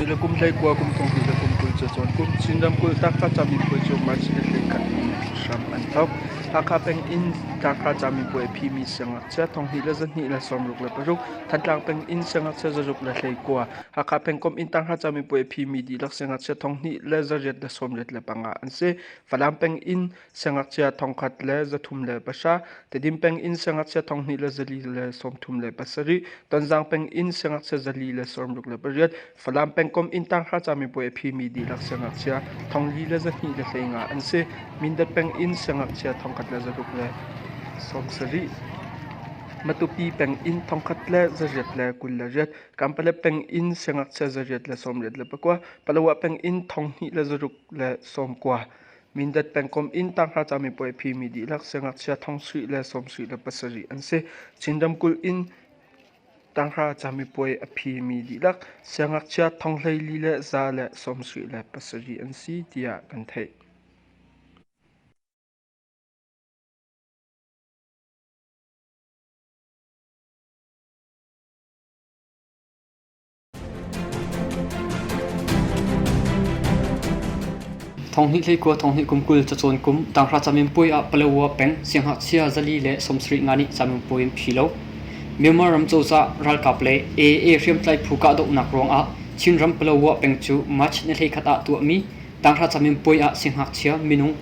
le kum 19 kum 20 le kum 20 cacawn kum Chin ramkulh Takka camipuai cu March ni 11 in hram an thawk. Hakha peng in Takka camipuai a phimi siangngakchia 2266, Thantlang peng in siangngakchia 619, Hakha pengkomh in tanghra camipuai a phimi dihlak siangngakchia 2885 an si. Falam peng in siangngakchia 1330, Tedim peng in siangngakchia 2437, Tonzang peng in siangngakchia 468, Falam pengkomh in tanghra camipuai a phimi dihlak siangngakchia 4215 an si. Mindat peng in siangngakchia 1670, Matupi peng in 1828, Kampalet peng in siangngakchia 889, Palawa peng in 2690, Mindat pengkomh in tanghra camipuai phimi dihlak siangngakchia 77,7 an si. Chin ramkulh in tanghra camipuai a phimi dihlak siangngakchia 141,177 an si tiah kan theih. Thonghnih hleikua thonghnih kum 20 cacawn kum tanghra caminpuai ah Palawa peng siangngakchia 475 nih caminpuai an phi lo. Myanmar ram cozah ralkap le AA hriamtlai phu kahdohnak ruangah Chinram Palawa peng cu March ni 11 ah tuahmi tanghra caminpuai ah siangngakchia minung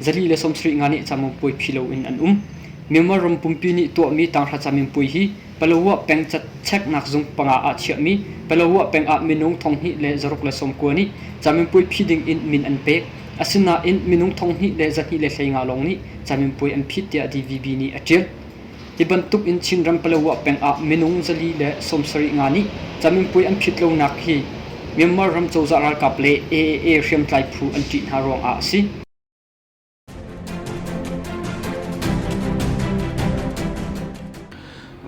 475 nih caminpuai phi loin an um. Myanmar ram pumpi nih tuahmi tanghra caminpuai hi Palawa peng cheknak zung panga ah chiahmi Palawa peng ah minung 2169 nih caminpuai phi ding in min an pek. Asinain minung 1225 lawng nih caminpuai an phit tiah DVB nih a ṭial. Hi bantuk in Chinram Palawa peng ah minung 475 nih caminpuai an phit lonak hi Myanmar ram cozah ralkap le AAA hriamtlai phu an ṭih hna ruangah a si.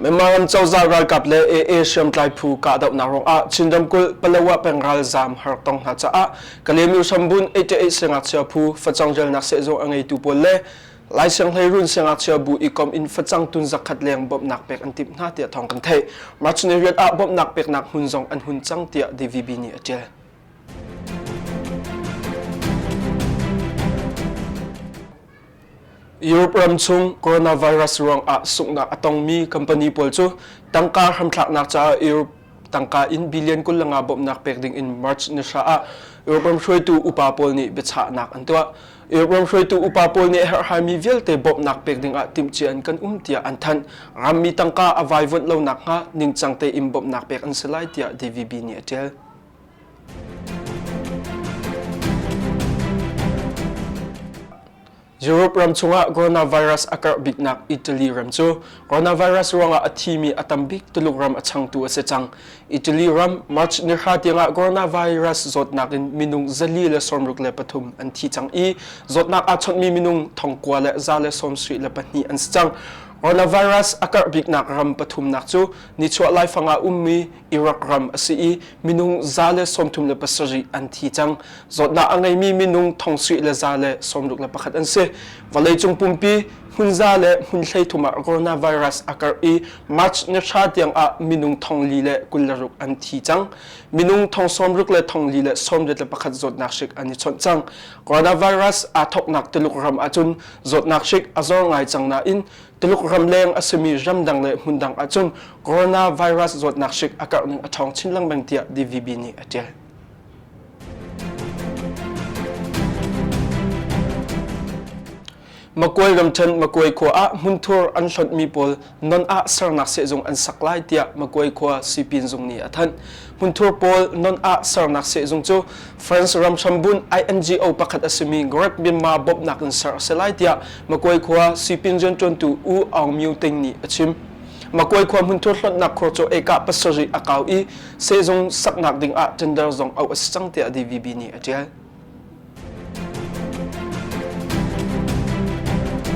Myanmar ram cozah ralkap le AA hriamtlai phu kahdohnak ruangah Chin ramkulh Palawa peng ralzaam hartong hna caah Kalaymyo hrambun 88 siangngakchia phu facang relnak sehzung a ngeitu pawl le Lai Sianghleirun siangngakchia bu i kom in facang tun zakhat leng bawmhnak pek an timh hna tiah thawng kan theih. March ni riat ah bawmhnak peknak hmun zong an hun cang tiah DVB nih a ṭial. Europe ram chung coronavirus ruangah sunghnak a tongmi company pawl cu tangka hramthlaknak caah Europe tangka in billion 25 bawmhnak pek ding in March ni hra ah Europe ram hruaitu upa pawl nih biachahnak an tuah. Europe ram hruaitu upa pawl nih herhhaimi vialte bawmhnak pek ding ah timhcia in kan um tiah an thanh. Rammi tangka a vaivuanh lo nakhnga ningcang tein bawmhnak pek an si lai tiah DVB nih a ṭial. Europe ram chungah coronavirus a karh biknak Italy ram cu coronavirus ruangah a thimi a tam bik Tuluk ram a changtu a si cang. Italy ram March ni hra tiangah coronavirus zawtnak in minung 163 an thi cang i zawtnak aa chawnhmi minung 9,172 an si cang. Coronavirus a karh biknak ram pathumnak cu nichuah laifang ah ummi Iraq ram a si i minung 137 an thi cang. Zawtnak a ngeimi minung 1,161 an si. Vawleicung pumpi hmun za le hmun 13 ah coronavirus a karh i March ni hra tiang ah minung 426 an thi cang. Minung 64,481 zawtnak hrik an i chawnh cang. Coronavirus aa thawknak Tuluk ram ahcun zawtnak hrik a zor ngai cang nain Tuluk ramleng a simi ramdang le hmundang ahcun coronavirus zawtnak hrik a karh ning a ṭhawng chin lengmang tiah DVB nih a ṭial. Makuai ramṭhen Makuai khua ah hmunthur an hlonhmi pawl non ah sernak sehzung an sak lai tiah Makuai khua sipin zung nih a thanh. Hmunthur pawl non ah sernak sehzung cu France ram hrambun INGO pakhat a simi Great Myanmar bawmhnak in ser a si lai tiah Makuai khua sipin rianṭuantu U Aung Myo Ting nih a chim. Makuai khua hmunthur hlonhnak khor cu eka 7 a kau i sehzung saknak ding ah tender zong auh a si cang tiah DVB nih a ṭial.